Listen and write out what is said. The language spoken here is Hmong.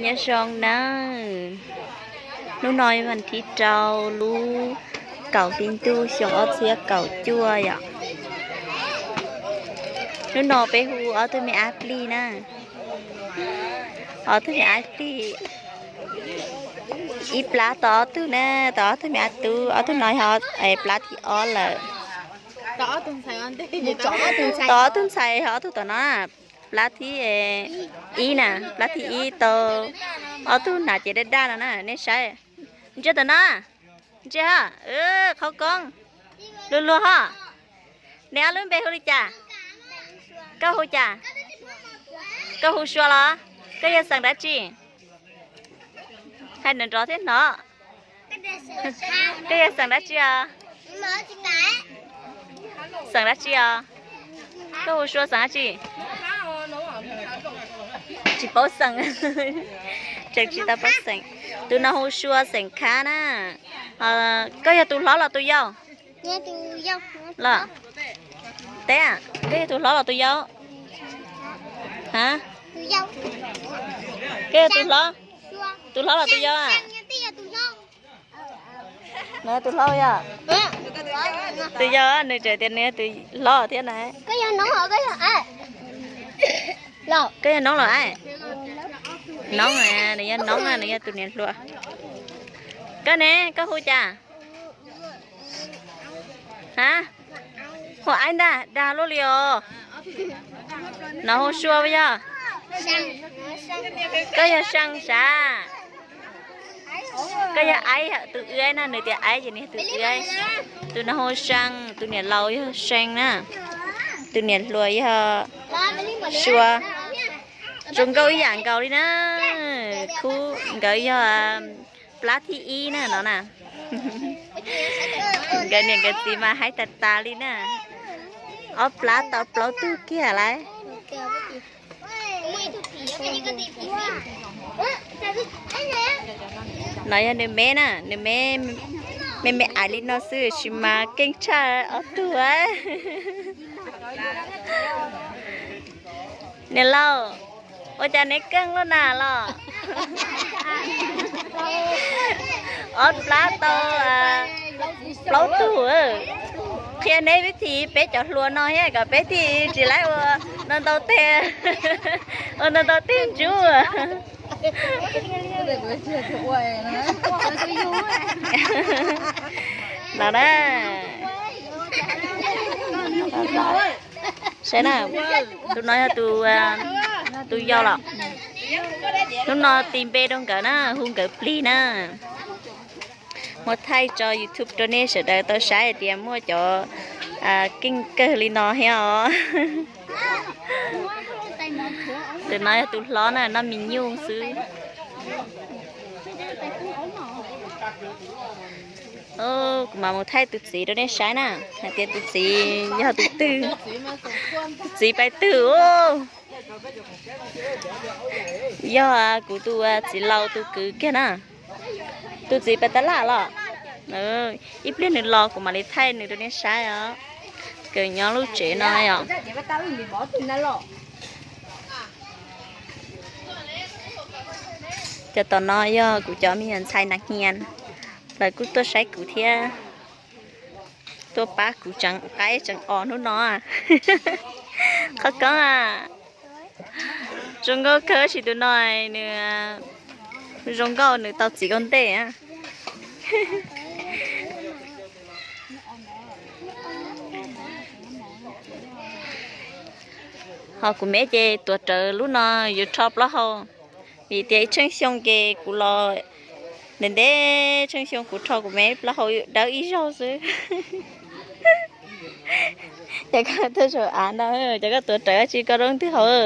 Nyob zoo nawb, hnub no vas thib rau lub kaum hli ntuj xyoo ob txhiab kaum cuaj yom. Hnub no peb hu ob tug me ab plig na, ob tug me ab plig, ib plab tau ob tug na, tau ob tug me ab tub, ob tug no yog plab thib ob lawm. Tau ob tug ntxhais, ob tug tom no, plab thib ib na, plab thib ib tau ob tug hnav ces daj daj no na, nej saib. Ntsia tom no, ntsia ho, qhov koob, luag luag ho. Neb ob lub npe hu li cas? Koj hu cas? Koj hu Sua los? Koj yog xeem dab tsi? Hais nrov nrov thiab hnov. Koj yog xeem dab tsi os? Xeem dab tsi os? Koj hu Sua xeem dab tsi? Tsis paub xeem, tseem tsis tau paub xeem. Tus no hu Sua xeem Khab na. Koj yog tus hlob los tus yau? Los, teb, koj yog tus hlob los tus yau? Ha, koj yog tus hlob, tus hlob los tus yau? Tus yau, nws tseem tias nws yog tus hlob thiab na. Koj yog noob los as? Noob, nws yog noob, nws yog tus niam hluas. Koj ne, koj hu cas? Ha, hu Aib ntag, dag luaj li os. No hu Sua puas yog? Koj yog See sav? Koj yog Aib, tus wb na, nws tias Aib ces nws yog tus wb. Tus no hu See, tus niam laus yog See na, tus niam hluas yog Sua. Zoo nkauj ib yam nkaus li na, khub nkawd yog plab thib ib na no na. Nkawd niam nkawd txiv mas haib tas tas li na. Ob plab tau plaub tug kiag lawm. No yog nws me na, nws me, me me aiv li no xwb tsis mas keej tshaj ob tug. Niam laus, ua cas neb keej luaj na los? Ob plab tau plaub tug. Qhia neb vib thim peb cov hluas no thiab kom peb thiaj tsis laib ua ntau ntau teg, ua ntau ntau teg ntsub. No na, saib na, tus no yog tus, tus yau los. Hnub no tis npe rau nkawd na, hu nkawd plig na. Muab thaij tso YouTube rau nej sawv daws tau saib hais tias muaj cov keej kawg li no thiab os. Tus no yog tus hlob na, noj me nyuj xwb. Kuv mam mus thaij tus txiv rau nej saib na, hais tias tus txiv yog tus twg, tus txiv pais twg. Yog kuv tus txiv laus tus kwv kiag na. Tus txiv pais tab laj los? Ib pliag nws los kuv mam li thaij nws rau nej saib os. Nkawd nyob lub tsev no os. Cov tom no yog kuv cov me nyuam ntxhais nas hnia, lawv kuj tuaj saib kuv thiab, tuaj pab kuv tseev qaib tseev os hnub no. Qhov koob a, zoo nkauj kawg, tab sis tus no nws zoo nkauj, nws tau txiv ua ntej. Ho kuv me ces tuav rawv lub no yuav rho plaub hau, vim tias ib tsheej xyoo ces kuv los ntev ntev tsheej xyoo kuv rho kuv me plaub hau dawb ib zaug xwb. Ces koj tuaj zaum av no, ces koj tuav rawv dab tsi koj rau twg hauv?